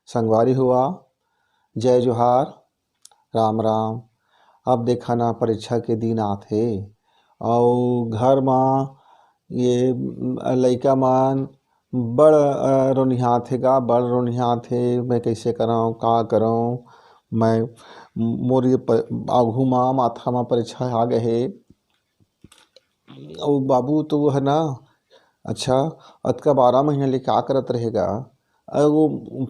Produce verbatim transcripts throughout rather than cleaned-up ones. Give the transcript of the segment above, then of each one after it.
संगवारी हुआ, जय जोहार, राम राम। अब देखा ना, परीक्षा के दिन आथे, अउ घर मा ये लइका मन बड़, अ, रोनिहाथे गा, बड़ रोनिहाथे। मैं कइसे करंव, का करंव? मैं, मोर ये प-, आघू मा माथा मा परीक्षा आ गए हे। अउ बाबू तो वो है ना, अच्छा, अतका बारह महीना ले का करत रहेगा? अ, वो,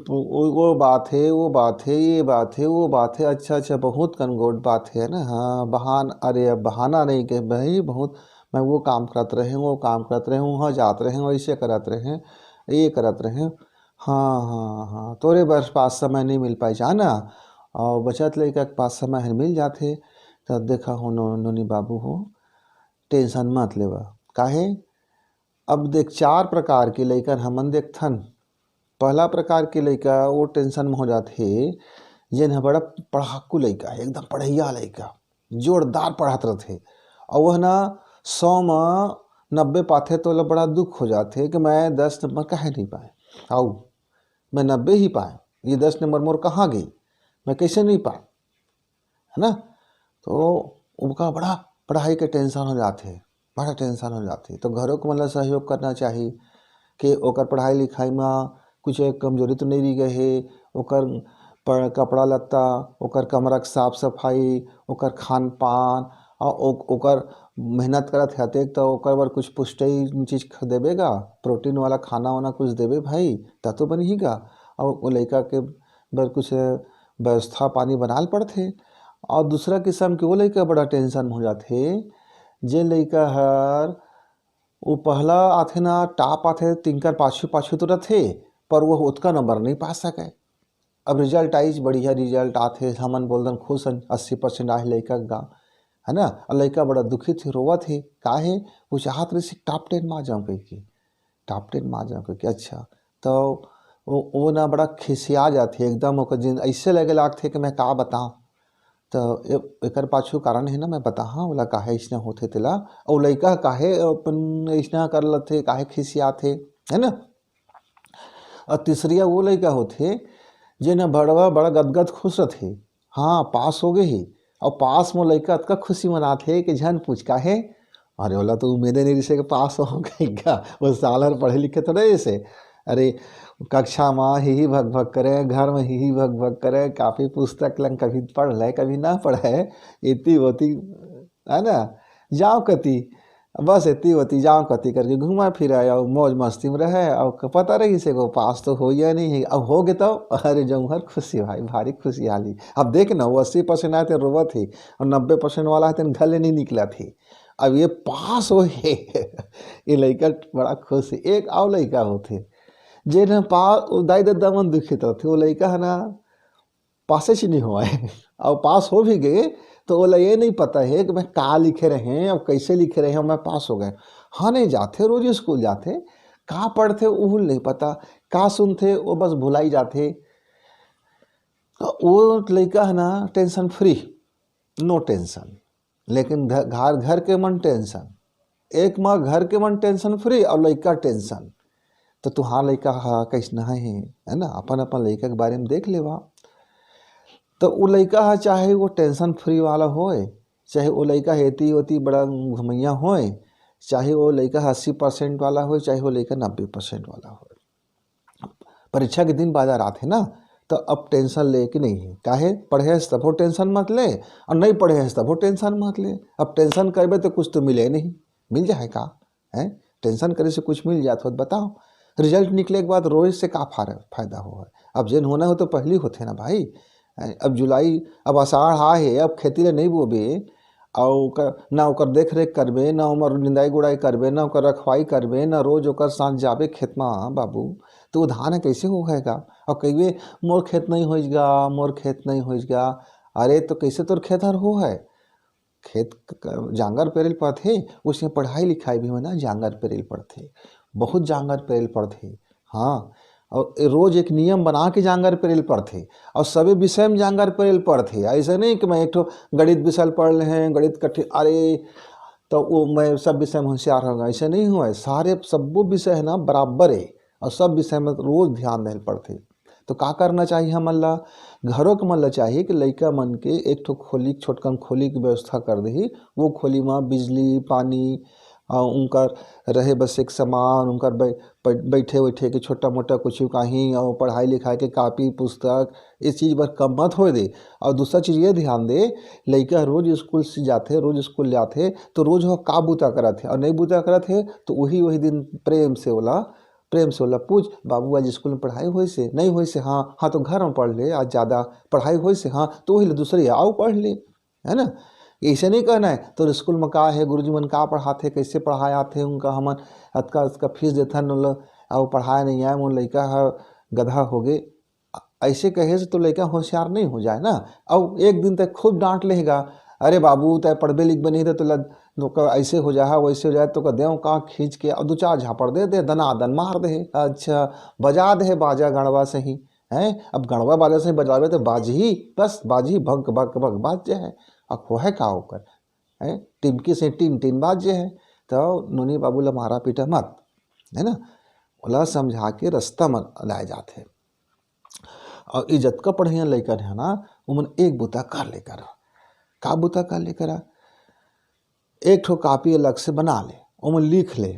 वो, वो बात है, वो बात है, ये बात है, वो बात है। अच्छा, अच्छा, बहुत कन गोठ बात है ना? हाँ, बहान-, अरे, अब बहाना नहीं कहे भाई, बहुत, मैं वो काम करत रहे हूँ, वो काम करत रहे हूँ, वहाँ जात रहे हूँ, ऐसे करत रहे, ये करत रहे। हाँ, हाँ, हाँ, तोरे बर पास समय नहीं मिल पाए, जाना? अउ बचत लइका के पास समय हर मिल जाथे, त देखा हो नो-, नोनी बाबू हो, tension मत लेवा। काहे? अब देख, चार प्रकार के लइकन हमन देखथन। पहला प्रकार के लइका वो tension में हो जाथे, जेन ह बड़ा पढ़ाकू लइका हे, एकदम पढ़इया लइका, जोरदार पढ़त रथे, अउ वह ना सौ म नब्बे पाथे, तो ओला बड़ा दुख हो जाथे कि मैं दस नंबर काहे नहीं पाए, अउ मैं नब्बे ही पाए, ये दस नंबर मोर कहाँ गई, मैं कैसे नहीं पाए, है ना? तो उनका बड़ा पढ़ाई के tension हो जाथे, बड़ा tension हो जाथे। तो घरों के मतलब सहयोग करना चाहिए कि ओकर पढ़ाई लिखाई में कुछ कमजोरी तो नहीं रह गए हे, ओकर प-, कपड़ा लत्ता, ओकर कमरा के साफ सफाई, ओकर खान पान, और ओ-, ओकर मेहनत करत हे अतेक, तो ओकर बर कुछ पुष्टि चीज ख-, देबे गा, प्रोटीन वाला खाना वाना कुछ देबे भाई, त तो बनही गा। और वो लइका के बर कुछ व्यवस्था पानी बनाल पड़थे। और दूसरा किस्म के वो लइका बड़ा tension में हो जाथे, जे लइका हर वो पहला आथे ना, top आथे, तिंकर पाछू पाछू तो रथे, पर वो ओतका नंबर नहीं पा सके। अब result आइस, बढ़िया result आथे, हमन बोलदन खुश हन, अस्सी percent आए लइका गा, है ना? और लइका बड़ा दुखित हे, रोवत हे, का हे? वो चाहत रहिस top ten में आ जाऊं कहिके, top ten में आ जाऊं कहिके। अच्छा, तो वो, वो ना बड़ा खिसिया जाथे एकदम, ओकर जिन ऐसे लगे लागथे कि मैं का बताऊं। तो ए-, एकर पाछू कारण हे ना, मैं बताहा ओला काहे अइसना होथे तेला, अउ लइका काहे अपन अइसना कर लथे, काहे खिसियाथे, है ना? और तीसरिया वो लइका होथे, जेन ह बड़वा बड़ा गदगद खुश रथे, हाँ, पास हो गए ही। और पास में लइका अतका खुशी मनाथे कि झन पूछ, काहे? अरे, ओला तो उम्मीदे नहीं रिसे कि पास हो गई का, वो साल हर पढ़े लिखे थोड़े ऐसे। अरे, कक्षा में ही ही भग भग करे, घर में ही ही भग भग करे, कापी पुस्तक लंग कभी पढ़ ले, कभी ना पढ़े, इतनी होती, है ना? जाओ कती, बस इतनी होती, जाओ कती करके घूमा फिरा, और मौज मस्ती में रहे, और क-, पता रही से को पास तो हो या नहीं है। अब हो गए तो, अरे, जौहर खुशी भाई, भारी खुशी हाली। अब देख ना, वो अस्सी percent आए थे, रोवत ही, और नब्बे percent वाला है, तेन घर ले नहीं निकला थी। अब ये पास हो हे, ये लइका बड़ा खुश हे। एक और लइका होथे, जेन ह पा-, दाई ददा मन दुखित रथे, वो लइका है ना, पासे च नहीं होवय। और पास हो भी गए, तो ओला ये नहीं पता है कि मैं का लिखे रहे हैं और कैसे लिखे रहे हैं और मैं पास हो गए। हाँ, नहीं जाथे, रोज स्कूल जाथे, का पढ़थे, वो नहीं पता, का सुनथे, वो बस भुलाई जाथे। तो वो लइका है ना, tension free, no tension। लेकिन घ-, घर, घर के मन tension, एक माँ घर के मन tension free और लइका tension। तो तुहार लइका हा कैसना है, है ना? अपन, अपन लइका के बारे में देख लेवा। तो वो लइका हा चाहे वो tension free वाला होए, चाहे वो लइका हेती ओती बड़ा घुमैया होए, चाहे वो लइका अस्सी percent वाला होए, चाहे वो लइका नब्बे percent वाला होए, परीक्षा के दिन बाजार आथे ना, तो अब tension ले के नहीं है। काहे? पढ़े हस तभो tension मत ले, और नहीं पढ़े हस तभो tension मत ले। अब tension करबे तो कुछ तो मिले नहीं, मिल जाए का? हैं? Tension करे से कुछ मिल जात हो तो बताओ। Result निकले के बाद रोए से का फार-, फायदा हो है? अब जेन होना हो तो पहली होथे ना भाई। हैं? अब जुलाई, अब आषाढ़ आ है, अब खेती ले नहीं बोबे, और ओकर, ना ओकर देख रेख करबे, ना ओमर निंदाई गुड़ाई करबे, ना ओकर रखवाई करबे, ना रोज ओकर साथ जाबे खेत मा बाबू, तो वो धान ह कैसे हो हैगा? और कहिबे, "मोर खेत नहीं होइस गा, मोर खेत नहीं होइस गा।" अरे, तो कैसे तोर खेत हर हो है? खेत क-, क-, जांगर पेरेल पड़थे, उसमें पढ़ाई लिखाई भी होना जांगर पेरेल पड़थे, बहुत जांगर पेरेल पड़थे। हाँ, और ए रोज एक नियम बना के जांगर पेरेल पड़थे, और सबे विषय में जांगर पेरेल पड़थे। ऐसे नहीं कि मैं एक ठो गणित विषय ल पढ़ ले हैं, गणित कठिन, अरे, तो वो मैं सब विषय में होशियार होगा, ऐसे नहीं हुआ है। सारे सब्बो विषय है ना बराबर है, और सब विषय में रोज ध्यान देल पड़थे। तो का करना चाहिए हमन ला? घरो के मन ला चाहिए कि लइका मन के एक ठो खोली, छोटकन खोली के व्यवस्था कर देही। वो खोली म बिजली, पानी, अ, उनकर रहे बसे के सामान, उनकर बै-, बै-, बैठे उठे के छोटा मोटा कुछ कहीं, अउ पढ़ाई लिखाई के कापी पुस्तक, इस चीज बर कम मत होए दे। अउ दूसरा चीज ये ध्यान दे, लइका रोज स्कूल से जाथे, रोज स्कूल ले आथे, तो रोज वो का बूता करत हे, अउ नहीं बूता करत हे तो वही वही दिन प्रेम से ओला प्रेम से ओला पूछ, "बाबू, आज स्कूल में पढ़ाई होइस हे?" "नहीं होइस हे।" "हाँ।" "हाँ, तो घर में पढ़ ले, आज ज्यादा पढ़ाई होइस हे?" "हाँ।" "तो वही ले दूसरे आओ पढ़ ले, है ना?" ऐसे नहीं कहना है, "तोर स्कूल में का है, गुरुजी मन का पढ़ाथे, कैसे पढ़ाए आथे उनका, हमन अतका अतका फीस देथन, ओला, अउ पढ़ाए नहीं आए, मोर लइका ह गधा हो गे।" ऐसे कहे से तो लइका होशियार नहीं हो जाए ना। अउ एक दिन तक खूब डांट लेगा, "अरे बाबू, तय पढ़बे लिखबे नहीं, तो तोला, तोका ऐसे हो जाहा, वैसे हो जाए, तोका देव का खींच के, अउ दू चार झापड़ दे दे, दनादन मार दे, अच्छा, बजा दे बाजा गड़वा सही।" हैं? अब गड़वा बाजा सही बजाबे तो बाजही, बस बाजही, भक भक भक बाज जे है। अब होहे का ओकर, हैं? टिमकी से टिन टिन बाज जे है। तो नोनी बाबू ला मारा पीटा मत, है ना? ओला समझा के रास्ता में लाए जाथे। अउ ये जतका पढ़इया लइका हे ना, ओमन एक बुता कर ले कर। का बुता कर ले करा? एक ठो कापी अलग से बना ले, ओमन लिख ले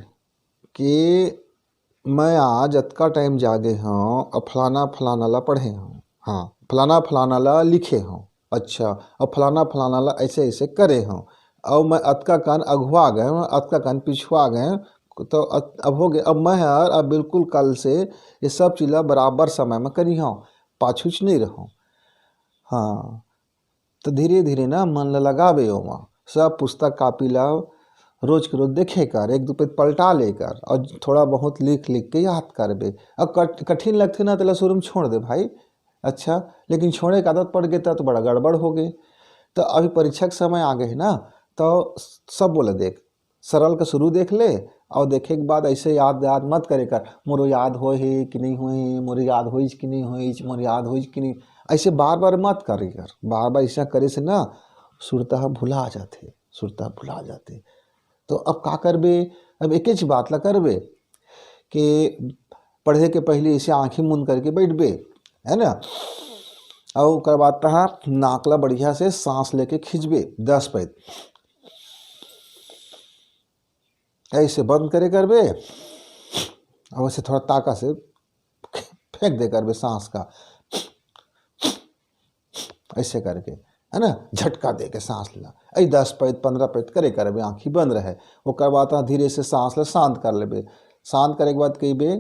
कि मैं आज अतका टाइम जागे हूँ, अउ फलाना फलाना ला पढ़े हूँ, हाँ, फलाना फलाना ला लिखे हूँ, अच्छा, अउ फलाना फलाना ला ऐसे ऐसे करे हूँ, अउ मैं अतका कन अघुआ गए हूँ, अतका कन पिछुआ गए हूँ, तो अत-, अब हो गए, अब मैं हर अब बिल्कुल कल से ये सब चीज ला बराबर समय में करी हूँ, पाछूच नहीं रहूँ। हाँ, तो धीरे धीरे ना मन ला लगाबे ओमा, सब पुस्तक कापी ला रोज के रोज देखे कर, एक दू पेज पलटा ले कर, अउ थोड़ा बहुत लिख लिख के याद करबे। अब कठ-, कठिन लगथे ना, तेला शुरू में छोड़ दे भाई, अच्छा, लेकिन छोड़े के आदत पड़ गई, तो बड़ा गड़बड़ हो गई। तो अभी परीक्षा के समय आ गए ना, तो सब बोले, देख, सरल का शुरू देख ले, अउ देखे के बाद ऐसे याद याद मत करे कर, "मोरो याद होए हे कि नहीं होए हे, मोरो याद होइच कि नहीं होइच, मोरो याद होइच कि नहीं।" ऐसे बार बार मत करे कर, बार बार ऐसा करे से ना सुरता ह भुला जाथे, सुरता भुला जाथे। तो अब का करबे? अब एकेच बात ला करबे कि पढ़े के पहले ऐसे आंखी मूंद करके बैठबे, है ना? अउ ओकर बाद तहां नाक ला बढ़िया से सांस लेके खींचबे दस पैद, ऐसे बंद करे करबे, अउ ऐसे थोड़ा ताकत से फेंक दे करबे सांस का, ऐसे करके, है ना, झटका दे के सांस ला। ऐ दस पैद, पन्द्रह पैद करे करबे, आंखी बंद रहे। ओकर बाद तहां धीरे से सांस ला शांत कर लेबे। शांत करे के बाद कहिबे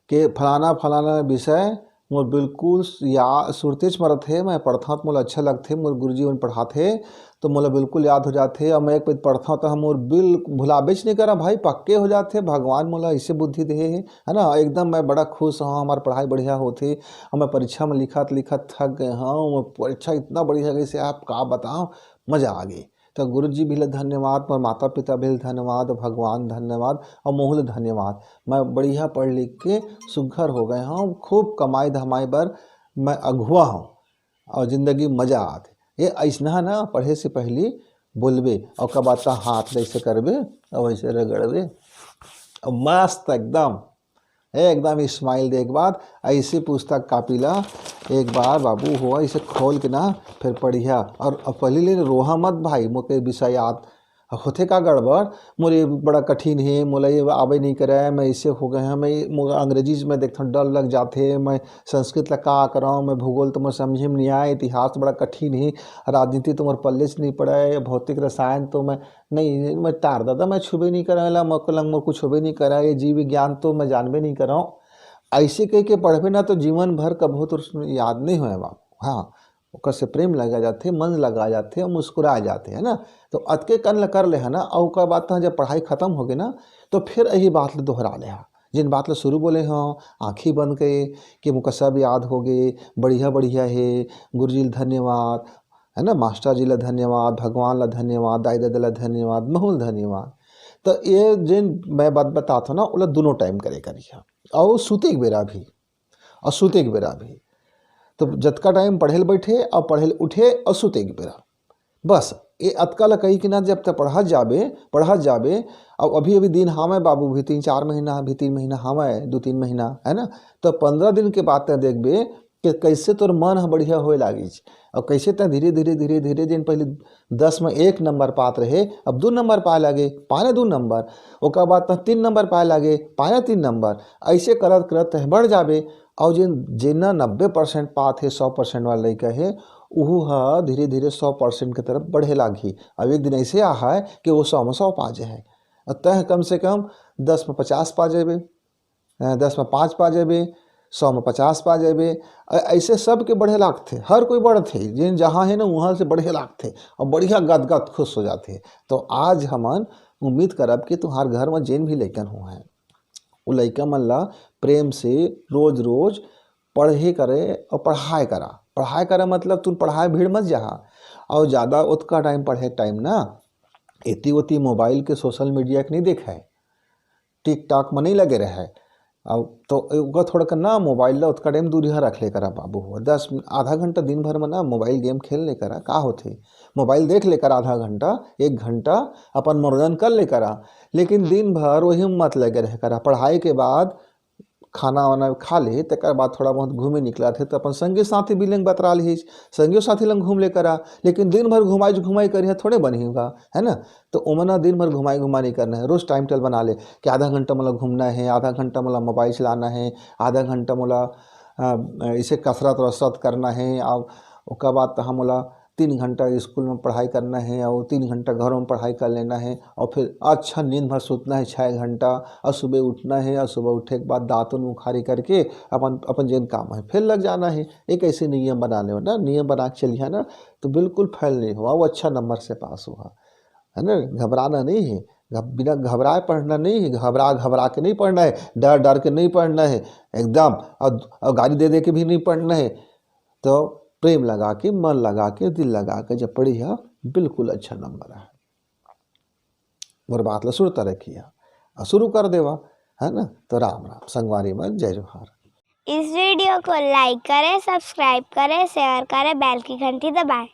कि फलाना फलाना विषय मोर बिल्कुल या सुरतेच म रथे, मैं पढ़थंव त मोला अच्छा लगथे, मोर गुरुजी मन पढ़ाथे तो मोला बिल्कुल याद हो जाथे, अउ मैं एक पैद पढ़थंव त मोर बिल-, भुलाबेच नहीं करा भाई, पक्के हो जाथे। भगवान मोला ऐसे बुद्धि देहे हे, है ना, एकदम मैं बड़ा खुश हूँ, हमार पढ़ाई बढ़िया होथे, अउ मैं परीक्षा में लिखत लिखत थक गए हूँ, मैं परीक्षा इतना बढ़िया गई से आप का बताओ, मजा आ गई। तो गुरुजी भी ले धन्यवाद, मोर माता पिता भी ले धन्यवाद, भगवान धन्यवाद, अउ मोहू ले धन्यवाद। मैं बढ़िया पढ़ लिख के सुग्घर हो गए हूँ, खूब कमाई धमाई बर मैं अघुआ हूँ, अउ जिंदगी मजा आथे। ये ऐसना ना पढ़े से पहली बोलबे, अउ का बात हाथ ऐसे करबे, अउ ऐसे रगड़बे, अउ मस्त एकदम, एकदम स्माइल दे के बाद ऐसे पुस्तक कापी ला एक बार बाबू हो ऐसे खोल के ना, फिर पढ़िया। अउ, अउ पहली ले रोहा मत भाई, मोके विषय याद होथे का गड़बड़, मोर ये बड़ा कठिन हे, मोला ये आबे नहीं करे, मैं ऐसे हो गए हूँ, मैं ये, मोला अंग्रेजी में देखथन डर लग जाथे, मैं संस्कृत ला का करंव, मैं भूगोल तो मोर समझे में नहीं आए, इतिहास तो बड़ा कठिन हे, राजनीति तो मोर पल्ले से नहीं पड़े, भौतिक रसायन तो मैं नहीं, मैं तार दादा, मैं छुबे नहीं करंव, एला मोर लंग मोर कुछ होबे नहीं करे, ये जीव विज्ञान तो मैं जानबे नहीं करंव। ऐसे कह के पढ़बे ना तो जीवन भर कभू तो उसमें याद नहीं होए बाबू। हाँ, ओकर से प्रेम लगा जाथे, मन लगा जाथे, मुस्कुरा जाथे, है ना? तो अतके कन ल कर ले, है ना? अउ ओकर बाद तहां जब पढ़ाई खत्म हो गई ना, तो फिर यही बात ल दोहरा ले हा, जिन बात ल शुरू बोले हंव, आंखी बंद के, कि मोका सब याद हो गए, बढ़िया बढ़िया हे, गुरुजी ल धन्यवाद, है ना, मास्टर जी ला धन्यवाद, भगवान ला धन्यवाद, दाई ददा ला धन्यवाद, महू ल धन्यवाद। तो ये जिन मैं बात बताथंव ना, ओला दोनों टाइम करे करिहा, अउ सुते के बेरा भी, अउ सुते के बेरा भी। तो जतका टाइम पढ़े ल बैठे, अउ पढ़े ल उठे, अउ सुते के बेरा, बस, ये अतका ल कही कि ना, जब तक पढ़त जाबे, पढ़त जाबे, अब अभी अभी दिन हावय बाबू, भी तीन चार महीना, भी तीन महीना हावय, दू तीन महीना, है ना? तो पंद्रह दिन के बाद तक देखबे कि कैसे तोर मन ह बढ़िया होए लागिस, और कैसे तै धीरे धीरे धीरे धीरे, जिन पहले दस में एक नंबर पात रहे, अब दू नंबर पाए लागे, पाने दू नंबर, ओकर बाद तै तीन नंबर पाए लागे, पाने तीन नंबर, ऐसे करत करत तै बढ़ जाबे। और जिन, जेना नब्बे परसेंट पात हे, सौ परसेंट वाला लइका हे, उहू ह धीरे धीरे सौ परसेंट के तरफ बढ़े लागही। अब एक दिन ऐसे आहय कि वो सौ में सौ पा जाए, और तै कम से कम दस में पचास पा जाबे, अ, दस में पाँच पा जाबे, सौ में पचास पा जाबे। अ, ऐसे सबके बढ़े लागथे, हर कोई बढ़थे, जेन जहाँ हे ना, वहाँ से बढ़े लागथे, और बढ़िया गदगद खुश हो जाथे। तो आज हमन उम्मीद करब कि तुम्हार घर में जेन भी लइकन हो हैं, वो लइका मन ला प्रेम से रोज रोज पढ़े करे और पढ़ाए करा। पढ़ाए करा मतलब तुम पढ़ाए भीड़ मत जहा, और ज़्यादा ओतका टाइम पढ़े टाइम ना एती ओती मोबाइल के, सोशल मीडिया के नहीं देखे, टिकटॉक में नहीं लगे रहे। अब तो ओकर थोड़ा का ना, मोबाइल ला ओतका टाइम दूरिहा रख ले करा बाबू हो। दस मिनट, आधा घंटा दिन भर में ना मोबाइल गेम खेल ले करा, का होथे? मोबाइल देख ले करा आधा घंटा, एक घंटा अपन मनोरंजन कर ले करा, लेकिन दिन भर वही में मत लगे रहे करा। पढ़ाई के बाद खाना वाना खा ले, तेकर बाद थोड़ा बहुत घूमे निकला थे, तो अपन संगी साथी भी लंग बतरा लिहिस, संगियो साथी लंग घूम ले करा, लेकिन दिन भर घुमाई घुमाई करिहा थोड़े बनही होगा, है ना? तो ओमन ना दिन भर घुमाई घुमाई नहीं करना है, रोज टाइम टेबल बना ले कि आधा घंटा मोला घूमना है, आधा घंटा मोला मोबाइल चलाना है, आधा घंटा मोला, अ, इसे कसरत वसरत करना है, और ओकर बाद तो हम मोला तीन घंटा स्कूल में पढ़ाई करना है और तीन घंटा घरों में पढ़ाई कर लेना है, और फिर अच्छा नींद भर सोतना है छः घंटा, और सुबह उठना है, और सुबह उठे के बाद दातुन मुखारी करके अपन, अपन जेन काम है, फिर लग जाना है। एक ऐसे नियम बना ले ना, नियम बना के चलिहा ना, तो बिल्कुल फेल नहीं हुआ, वो अच्छा नंबर से पास हुआ, है ना? घबराना नहीं है, घब-, बिना घबराए पढ़ना नहीं है, घबरा घबरा के नहीं पढ़ना है, डर डर के नहीं पढ़ना है एकदम, और, और गाली दे दे के भी नहीं पढ़ना है। तो प्रेम लगा के, मन लगा के, दिल लगा के जब पढ़िहा, बिल्कुल अच्छा नंबर है। मोर बात ला सुरता रखिहा, और शुरू कर देवा, है ना? तो राम राम संगवारी मन, जय जोहार। इस वीडियो को लाइक करें, सब्सक्राइब करें, शेयर करें, बेल की घंटी दबाएं।